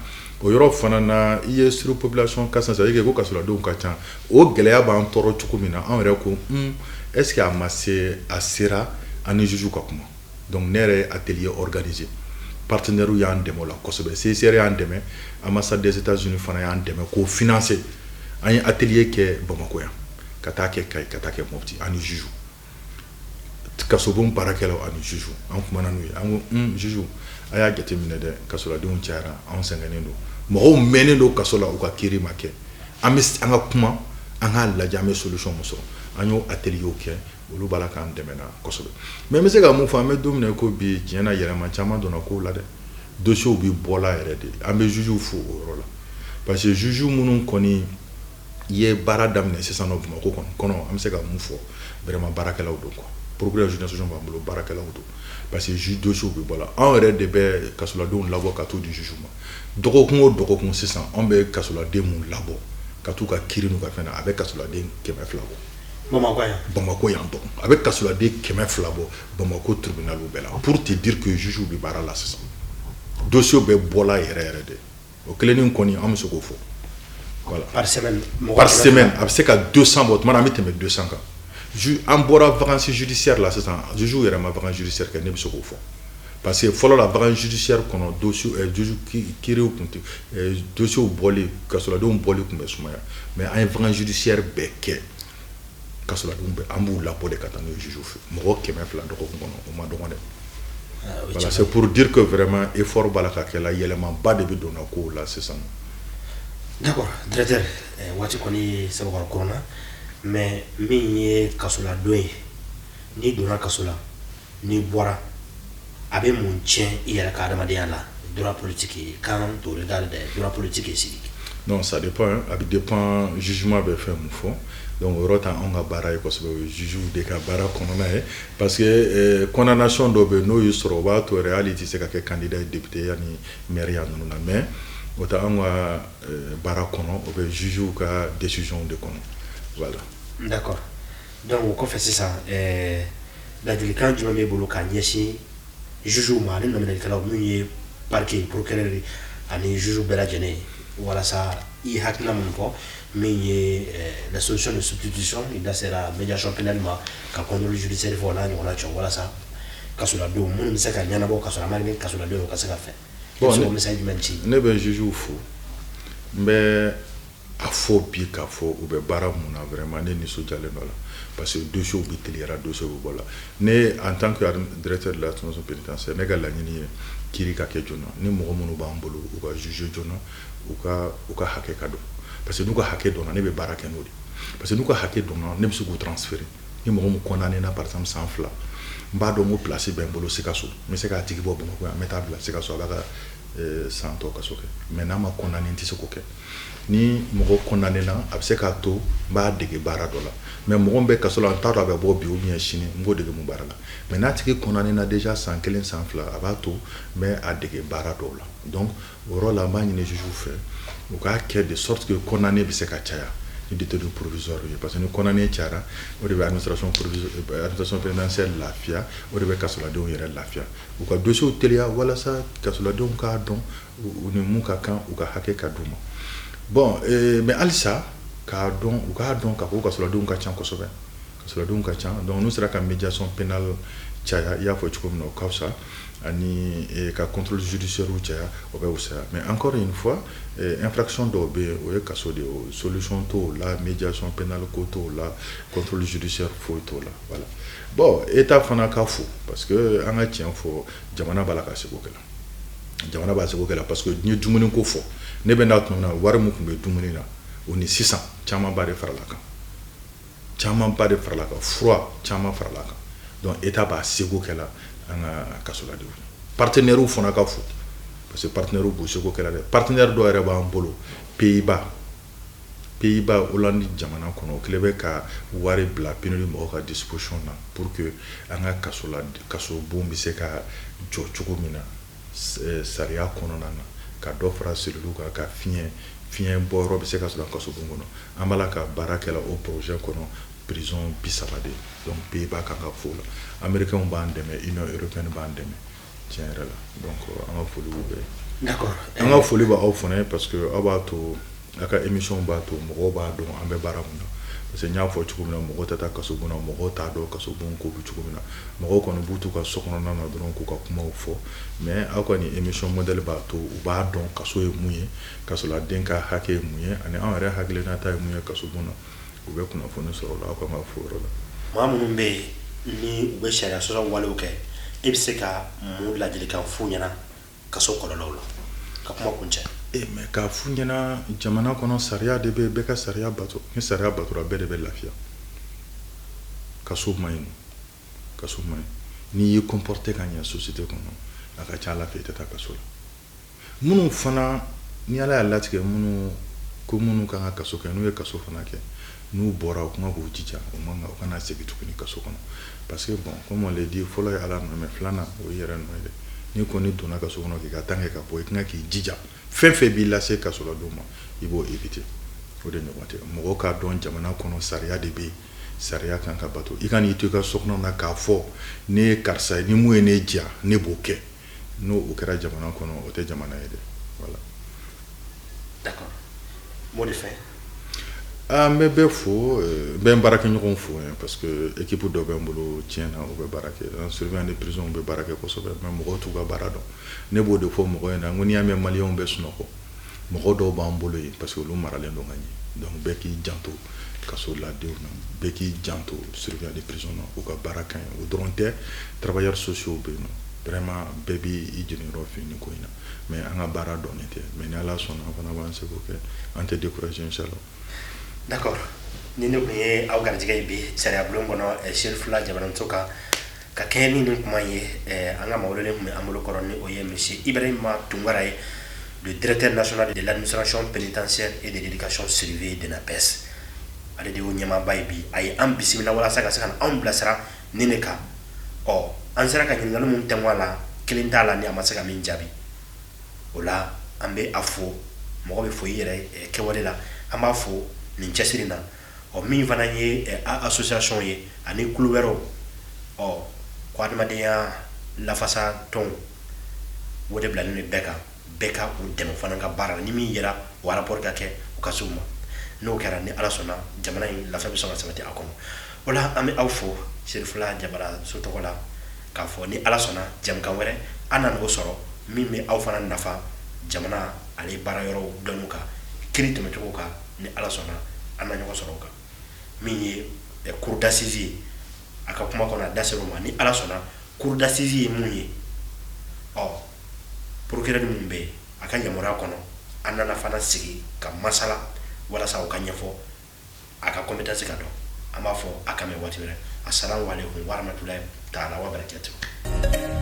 o yɔrɔ fana na, i ye surpopulation carcérale, c'est à dire ko kasoladenw ka ca. O gɛlɛya b'an tɔɔrɔ cogo min na, anw yɛrɛ ko est ce que a ma se, a sera an ni juge ka kuma. Donc ne yɛrɛ ye atelier organisé, partenaires y'an dɛmɛ o la kosɛbɛ, CICR y'an dɛmɛ, ambassade des États-Unis fana y'an dɛmɛ k'o financer. An ye atelier kɛ Bamakɔ yan, ka taa kɛ Kayi, ka taa kɛ Mopti, ani juge, kasobon baarakɛlaw ani juge. An kumana n'u ye, an ko juge, a y'a jateminɛ dɛ, kasoladenw cayara, anw sɛgɛnnen don, mɔgɔw mɛnnen don kaso la, u ka kiiri ma kɛ. An bɛ an ka kuma, an k'a lajɛ an bɛ solution mun sɔrɔ. An y'o atelier kɛ, olu b'a la k'an dɛmɛ na kosɛbɛ. Mais n bɛ se ka mun fɔ? An bɛ don min na i ko bi, tiɲɛ na, yɛlɛma caman donna kow la dɛ. Dossiers bɛ bɔla yɛrɛ de. An bɛ juge fo o yɔrɔ la, parce que juge minnu kɔni ye baara daminɛ sisan nɔ Bamakɔ kɔni kɔnɔ, an bɛ se ka mun fɔ? Vraiment, baarakɛlaw don quoi. Procureur juge d'instruction b'an bolo, baarakɛlaw don, parce que juge dossiers bɛ bɔ la. Anw yɛrɛ de bɛ kasoladenw labɔ ka t'u di juge ma dɔgɔkun o dɔgɔkun. Sisan anw bɛ kasoladen mun labɔ ka t'u ka kiiri n'u ka fɛn na, a bɛ kasoladen 200 bɔ. Bamakɔ yan? Bamakɔ yan dɔrɔn, a bɛ kasoladen 200 bɔ Bamakɔ tribunal bɛɛ la. Pour te dire que juge bɛ baara la sisan, dossier bɛ bɔla yɛrɛ yɛrɛ de. O kelennin kɔni, an bɛ se k'o fɔ. Voilà. Par semaine? Par semaine, a bɛ se ka 200 bɔ. Tuma dɔ, an bɛ tɛmɛ 200 kan. An bɔra vacances judiciaire la sisan, juge yɛrɛ ma vacances judiciaire kɛ, ne bɛ se k'o fɔ, parce que fɔlɔ la, vacances judiciaire kɔnɔ, dossier juge kiiriw tun tɛ, dossier bɔli, kasoladenw bɔli tun bɛ sumaya. Mais an ye vacances judiciaire bɛɛ kɛ, kasoladenw bɛɛ, an b'u labɔ de ka taa n'u ye juge fɛ. Mɔgɔ 200 dɔgɔkun kɔnɔ, o ma dɔgɔn dɛ. Voilà, c'est pour dire que vraiment effort b'a la ka kɛ la, yɛlɛmaba de bɛ donna kow la sisan. D'accord, directeur, waati kɔni sabakɔrɔ kɔnɔna, mais min ye kasoladon ye, n'i donna kaso la, n'i bɔra, a bɛ mun tiɲɛ i yɛrɛ ka adamadenya la, droit politique, quand au regard des droits politiques et civiques? Non, ça dépend, hein. A bɛ dépend jugement bɛ fɛn mun fɔ. Donc o yɔrɔ t'an anw ka baara ye kosɛbɛ, o ye juge de ka baara kɔnɔna ye, parce que condamnation dɔw bɛ yen, n'o y'i sɔrɔ, o b'a to yɛrɛ hali i tɛ se ka kɛ candidat ye député ya ni maire ya ninnu na. Mais o tɛ anw ka baara kɔnɔ, o bɛ juge ka décision de kɔnɔ. Voilà. D'accord. Donc o kɔfɛ sisan, ladilikan jumɛn b'e bolo k'a ɲɛsin juge ma ani nɔminɛlikɛlaw, min ye parquet, procureur ani juge bɛɛ lajɛlen ye, walasa i hakilina mun fɔ, min ye la solution de substitution, i da sera médiation pénale ma, ka contrôle judiciaire fɔ, n'a ɲɔgɔnna cɛ, walasa kasoladenw minnu bɛ se ka ɲɛnabɔ ka sɔrɔ a ma kɛ kasoladenw ye, o ka se ka fɛn? Bon, ne message jumɛn ci? Ne bɛ juge fo. N bɛ a fɔ bi k'a fɔ u bɛ baara mun na, vraiment ne nisɔndiyalen dɔ la, parce que dossier bɛ teliyara, dossier bɛ bɔ la. Ne, en tant que directeur de l'administration pénitentiaire, ne ka laɲini ye kiiri ka kɛ joona. Ni mɔgɔ minnu b'an bolo, u ka juger joona, u ka hakɛ ka dɔn, parce que n'u ka hakɛ dɔnna, ne bɛ baara kɛ n'o de, parce que n'u ka hakɛ dɔnna, ne bɛ se k'u transférer. Ni mɔgɔ min condamné na, par exemple san 2, N b'a dɔn ko place bɛ n bolo Sikaso, n bɛ se k'a tigi bɔ Bamakɔ yan, n bɛ taa bila Sikaso, a b'a ka san tɔ kaso kɛ. Mais n'a ma condamné, n tɛ se k'o kɛ. Ni mɔgɔ condamné na, a bɛ se k'a to n b'a dege baara dɔ la. Mais mɔgɔ min bɛ kaso la, n t'a dɔn a bɛ bɔ bi ou bien sini, n b'o dege mun baara la? Mais n'a tigi condamné na déjà san 1, san 2, a b'a to n bɛ a dege baara dɔw la. Donc o yɔrɔ la, n b'a ɲini juge fɛ, u k'a kɛ de sorte que condamné bɛ se ka caya ni détenu provisoire ye, parce que ni condamné cayara, o de bɛ administration pénitentiaire lafiya, o de bɛ kasoladenw yɛrɛ lafiya. U ka dossier teliya walasa kasoladenw k'a dɔn u ni mun ka kan, u ka hakɛ ka d'u ma. Bon, mais halisa k'a dɔn, u k'a dɔn k'a fɔ ko kasoladenw ka ca kosɛbɛ, kasoladenw ka ca. Donc n'u sera ka médiation pénale caya, i y'a fɔ cogo min na, o ka fisa, ani ka contrôle judiciaire caya, o bɛ fisaya. Mais encore une fois, infraction dɔw bɛ yen, o ye kaso de ye, o solution t'o la, médiation pénale ko t'o la, contrôle judiciaire foyi t'o la. Voilà. Bon, état fana ka fo, parce que an ka tiɲɛ fɔ, jamana b'a la ka seko kɛ la, jamana b'a seko kɛ la, parce que n ye dumuni ko fɔ, ne bɛ n'a tuma min na, wari min tun bɛ dumuni na, o ni sisan camanba de farala kan, camanba de farala kan, fura caman farala kan. Donc état b'a seko kɛ la an ka kasoladenw. Partenaires fana ka fo, parce que partenaires b'u seko kɛ la dɛ. Partenaire dɔw yɛrɛ b'an bolo Pays-Bas, Pays-Bas, Hollande jamana kɔnɔ, o kɛlen bɛ ka wari bila PNUD mɔgɔw ka disposition na pour que an ka kaso la, kasobon bɛ se ka jɔ cogo min na sariya kɔnɔna na, ka dɔ fara cellule kan, ka fiɲɛ bɔyɔrɔ bɛ se ka sɔrɔ kasobon kɔnɔ. An b'a la ka baara kɛ la o projet kɔnɔ, prison 30 de. Donc Pays-Bas kan ka fo la, Américains b'an dɛmɛ, Union européenne b'an dɛmɛ tiɲɛ yɛrɛ la. Donc an ka foli b'u bɛɛ. An ka foli b'aw fana ye, parce que aw b'a to, a ka émission b'a to mɔgɔw b'a dɔn an bɛ baara mun na, parce que n y'a fɔ cogo min na, mɔgɔw tɛ taa kasobon na, mɔgɔw t'a dɔn kasobon ko bɛ cogo min na. Mɔgɔw kɔni b'u t'u ka so kɔnɔna na dɔrɔn k'u ka kumaw fɔ. Mais aw ka nin émission modèle b'a to u b'a dɔn kaso ye mun ye, kasoladen ka hakɛ ye mun ye, ani anw yɛrɛ hakilinata ye mun ye kasobon na. U bɛ kunnafoni sɔrɔ o la. Aw kan ka fo o yɔrɔ la. Maa minnu bɛ yen ni u bɛ sariya sɔsɔ walew kɛ, e bɛ se ka mun ladilikan f'u ɲɛna kaso kɔlɔlɔw la, ka kuma kuncɛ? E, mais k'a f'u ɲɛna, jamana kɔnɔ sariya de bɛ yen, bɛɛ ka sariya bato. Ni sariya batora, bɛɛ de bɛ lafiya. Kaso man ɲi, kaso man ɲi. N'i y'i comporter ka ɲɛ société kɔnɔ, a ka ca ala fɛ i tɛ taa kaso la. Minnu fana ni ala y'a latigɛ, minnu ko minnu kan ka kaso kɛ, n'u ye kaso fana kɛ, n'u bɔra, u kan k'u jija, u man kan u kana segin tuguni kaso kɔnɔ, parce que bon, comme on le dit, fɔlɔ ye ala nɔ, mais filanan o ye yɛrɛ nɔ ye dɛ. N'i kɔni donna kaso kɔnɔ k'i ka temps kɛ ka bɔ, i kan k'i jija, fɛn fɛn b'i lase kaso la don ma, i b'o éviter. O de ɲɔgɔn tɛ. Mɔgɔw k'a dɔn jamana kɔnɔ sariya de bɛ yen, sariya kan ka bato. I ka n'i to i ka so kɔnɔ na k'a fɔ ne ye karisa ye, ni mun ye ne diya, ne b'o kɛ, n'o o kɛra jamana kɔnɔ, o tɛ jamana ye dɛ. Voilà. D'accord, mot de fin. Ah, n bɛ bɛɛ fo, n bɛ n baarakɛɲɔgɔnw fo, parce que équipe dɔ bɛ n bolo tiɲɛ na, u bɛ baara kɛ. An surveillant de prison bɛ baara kɛ kosɛbɛ, mais mɔgɔw t'u ka baara dɔn. Ne b'o de fɔ mɔgɔw ɲɛna, n ko n'i y'a mɛn maliyɛnw bɛ sunɔgɔ, mɔgɔ dɔw b'an bolo yen, parce que olu maralen don ka ɲɛ. Donc bɛɛ k'i janto kasoladenw na, bɛɛ k'i janto surveillant de prison na, u ka baara ka ɲi. O dɔrɔn tɛ, travailleurs sociaux bɛ yen nɔ. Vraiment, bɛɛ b'i jeniyɔrɔ fin nin ko in na, mais an ka baara dɔnnen tɛ. Mais ni ala sɔnna, an fana b'an seko kɛ, an tɛ décourager, inchallah. D'accord. Ni ne tun ye aw garijɛgɛ ye bi sariya bulon kɔnɔ, Serifula jabaraninso kan, ka kɛɲɛ ni nin kuma ye, an ka maa welelen tun bɛ an bolo kɔrɔ, ni o ye monsieur Ibrahima Tunkara ye, le directeur national de l'administration pénitentiaire et de l'éducation surveillée de l'APS. Ale de y'o ɲɛmaaba ye bi. A ye an bisimila walasa ka se ka na anw bilasira ni ne kan. Ɔ, an sera ka ɲininkali mun tɛnku a la, kelen t'a la ni a ma se ka min jaabi o la. An bɛ a fo, mɔgɔ bɛ fo i yɛrɛ kɛwale la, an b'a fo nin cɛsiri na. Ɔ, min fana ye association ye ani kulu wɛrɛw, ɔ ko adamadenya lafasa tɔnw, o de bilalen don bɛɛ kan, bɛɛ ka u dɛmɛ fana ka baara la. Ni min yera, o rapport ka kɛ u ka se u ma. N'o kɛra, ni ala sɔnna, jamana in lafiya bɛ sɔn ka sabati a kɔnɔ. O la, an bɛ aw fo Serifula Jabara so tɔgɔ la, k'a fɔ ni ala sɔnna, jamukan wɛrɛ an nana o sɔrɔ min bɛ aw fana nafa jamana ale baara yɔrɔw dɔnniw kan, kiiri tɛmɛcogo kan. Ni ala sɔnna, an na ɲɔgɔn sɔrɔ o kan. Min ye cour d'assises ye, a ka kuma kɔnɔ a da ser'o ma. Ni ala sɔnna, cour d'assises ye mun ye, ɔ procureur minnu bɛ yen, a ka yamaruya kɔnɔ, an nana fana sigi ka masala walasa o ka ɲɛfɔ, a ka compétence ka dɔn. An b'a fɔ a ka mɛn waati wɛrɛ. Assalamu alaikum warahmatullahi ta'ala wa barakatuh.